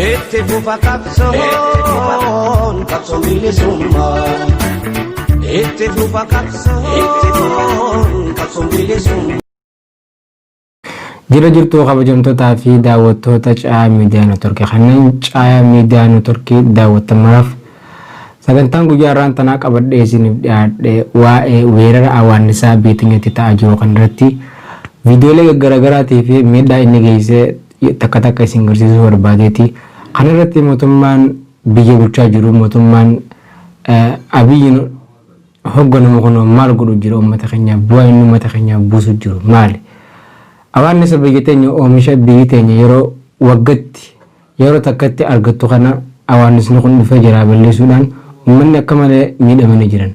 Itti fufa qabsoon, qabsoon bilisummaa. Itti fufa qabsoon, qabsoon bilisummaa. Jira jirtuu kabajamtootaa fi daawwattoota Caayaa Miidiyaa Network. Kanneen Caayaa Miidiyaa Network daawwattan maraaf sagantaan guyyaa har'aan tanaa qabadhee isiniif dhiyaadhe waa'ee weerara awaannisaa biyya teenyatti ta'aa jiru kan irratti viidiyoolee gaggaragaraatii fi miidhaa inni geessise takka takka isin garsiisuu barbaadeeti. Kana irratti mootummaan biyya bulchaa jiru, mootummaan Abiyyiin hogganamu kun maal godhu jira uummata keenyaaf? Bu'aa inni uummata keenyaaf buusu jiru maali? Awaannisa biyya teenya, oomisha biyyi teenya yeroo waggatti yeroo takkatti argattu kana awaannisni kun dhufee jiraa balleessuudhaan uummanni akka malee miidhamanii jiran.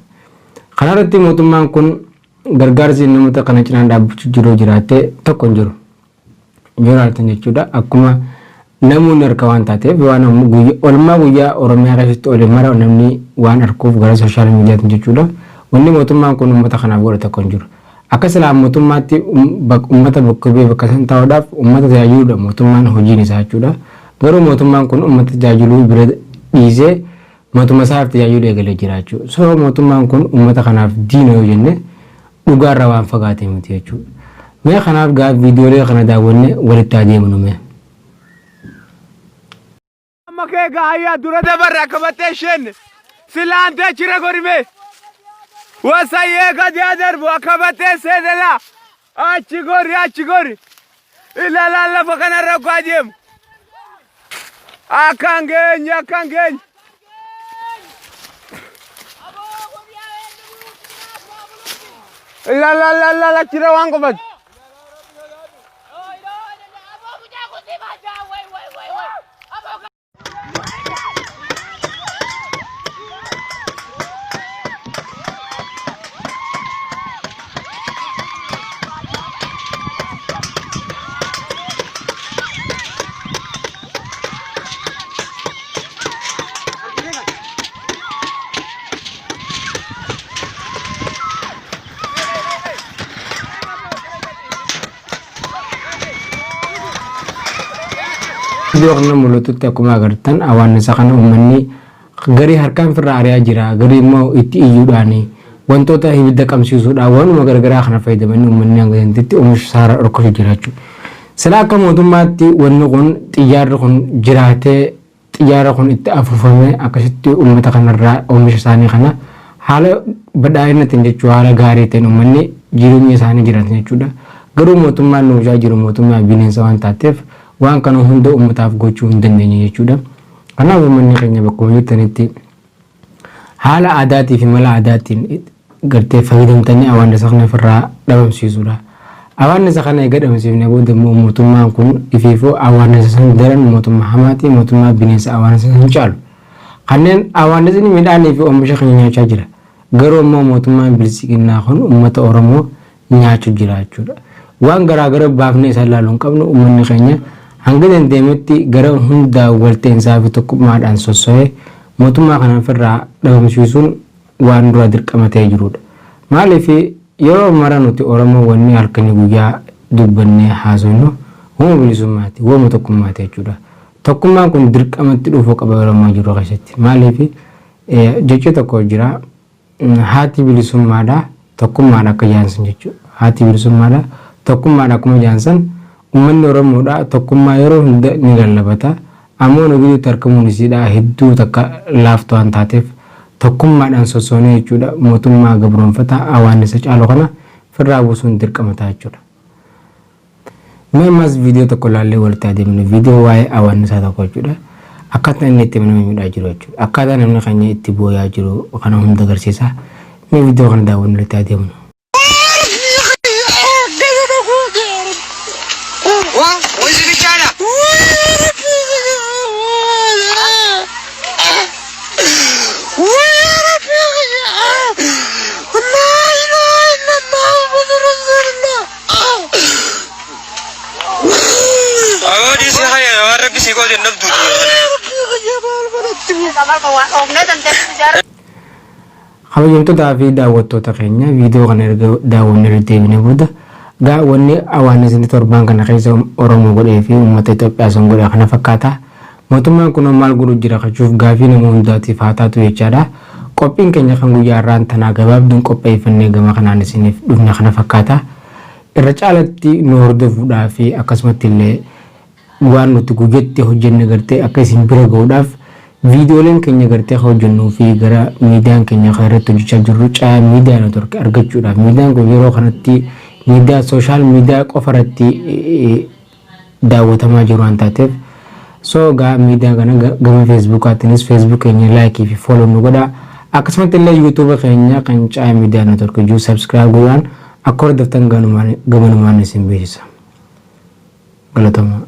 Kana irratti mootummaan kun gargaarsi inni uummata kana cinaan dhaabbachuu jiru jiraattee tokko hin jiru. Yoo ilaaltan jechuudha, akkuma namoonni harka waan taateef waan olmaa guyyaa Oromiyaa keessatti oole mara namni waan arkuuf gara sooshaal miidiyaatiin jechuudha. Wanni mootummaan kun uummata kanaaf godhe tokko hin jiru. Akka silaa mootummaatti uummata bakka bu'ee bakka san taa'uudhaaf uummata tajaajiluudha mootummaan hojiin isaa jechuudha. Garuu mootummaan kun uummata tajaajiluu bira dhiisee mootummaa isaaf tajaajiluu eegalee jira jechuudha. So mootummaan kun uummata kanaaf diina yoo jenne dhugaarraa waan fagaate miti jechuudha. Mee kanaaf gaa viidiyoolee kana daawwannee walitti haa deemnu mee. Amma kee gaa ayyaa dura dabarre akka battee isheen silaantee achirra godhime. Wasayyee gadi haa darbu akka battee seenelaa achi gori achi gori. Ilaalaan lafa kanarra oggaa deemu. Akka hin geenye, akka hin geenye. Ilaalaa achirra waan qofatu. Iddoo kana mul'atutti akkuma agartan awaannisa kana uummanni garii harkaan firraa ari'aa jira, garii immoo itti iyyuudhaan, wantoota ibidda qabsiisuudhaan, waanuma garagaraa kana fayyadamanii uummanni hanga dandeetti oomisha isaarra dhorkachuu jira jechuudha. Silaa akka mootummaatti wanni kun xiyyaarri kun jiraatee xiyyaara kun itti afuufamee akkasitti uummata kanarraa oomisha isaanii kana haala badhaadhinatiin jechuudha, haala gaarii ta'een uummanni jireenya isaanii jiraatan jechuudha. Garuu mootummaan nu bulchaa jiru mootummaa bineensa waan taateef waan kana hunda uummataaf gochuu hin dandeenye jechuudha. Kanaaf uummanni keenya bakkuma jirtanitti haala aadaatii fi mala aadaatiin gartee fayyadamtanii awaannisa kana ofirraa dhabamsiisuudha. Awaannisa kana eega dhabamsiifne booda immoo mootummaan kun ifiifuu awaannisa san daran mootummaa hamaatii, mootummaa bineensa awaannisa san caalu. Kanneen awaannisni midhaanii fi oomisha keenya nyaachaa jira. Garuu immoo mootummaan bilisiqinnaa kun uummata Oromoo nyaachuu jira jechuudha. Waan garaagara baafnee isaan ilaaluu hin qabnu, uummanni keenya hanga danda'ametti gara hundaa walta'iinsaa fi tokkummaadhaan sosso'ee mootummaa kana ofirraa dhabamsiisuun waan dura dirqama ta'ee jirudha. Maaliif yeroo mara nuti Oromoo wanni halkanii guyyaa dubbannee haasofnu wama bilisummaati, wama tokkummaati jechuudha. Tokkummaan kun dirqamatti dhufuu qaba yeroo ammaa jiru keessatti. Maaliif jechi tokko jira, haati bilisummaadha tokkummaadha akka jaansan jechuudha. Haati bilisummaadha tokkummaadha akkuma jaansan uummanni Oromoodha tokkummaa yeroo hunda ni lallabata. Ammoo nu gidduutti argamuun isiidha hedduu takka laaftu waan taateef tokkummaadhaan sossoonee jechuudha mootummaa gabroonfataa awaannisa caalu kana firraa buusuun dirqama ta'a jechuudha. Mee ammas viidiyoo tokko ilaallee walitti adeemnu, viidiyoo waa'ee awaannisaa tokko jechuudha. Akkaataa inni itti nama miidhaa jiru jechuudha. Akkaataa namni keenya itti booyaa jiru kana hunda agarsiisa. Mee viidiyoo kana daawwannu walitti adeemnu. Kabajamtootaa fi daawwattoota keenya, viidiyoo kana erga daawwannee irra deebinee booda gaa wanni awaannisni torbaan kana keessa Oromoo godhee fi uummata Itoophiyaa sun godhe kana fakkaata. Mootummaan kunoo maal godhu jira kachuuf gaafii nama hundaatiif haa taatu jechaadha. Qophiin keenya kan guyyaa har'aan tanaa gabaabduun qopheeffannee gama kanaan isiniif dhufne kana fakkaata. Irra caalatti nu hordofuudhaa fi akkasumatti illee waan nuti guyyatti hojjenne gartee akka isin bira gahuudhaaf viidiyooleen keenya gartee hojjennuu fi gara miidiyaan keenya kan irratti hojjechaa jirru Caayaa Miidiyaa Network argachuudhaaf, miidiyaan kun yeroo kanatti miidiyaa social media qofa irratti daawwatamaa jiru waan taateef, so gaa miidiyaa kana gama Facebookaatiinis Facebook keenya like fi follow nu godha. Akkasumatti illee YouTube keenya kan Caayaa Miidiyaa Network jiru subscribe godhaan akka hordoftan gamanumaan isin beeksisa. Galatoomaa.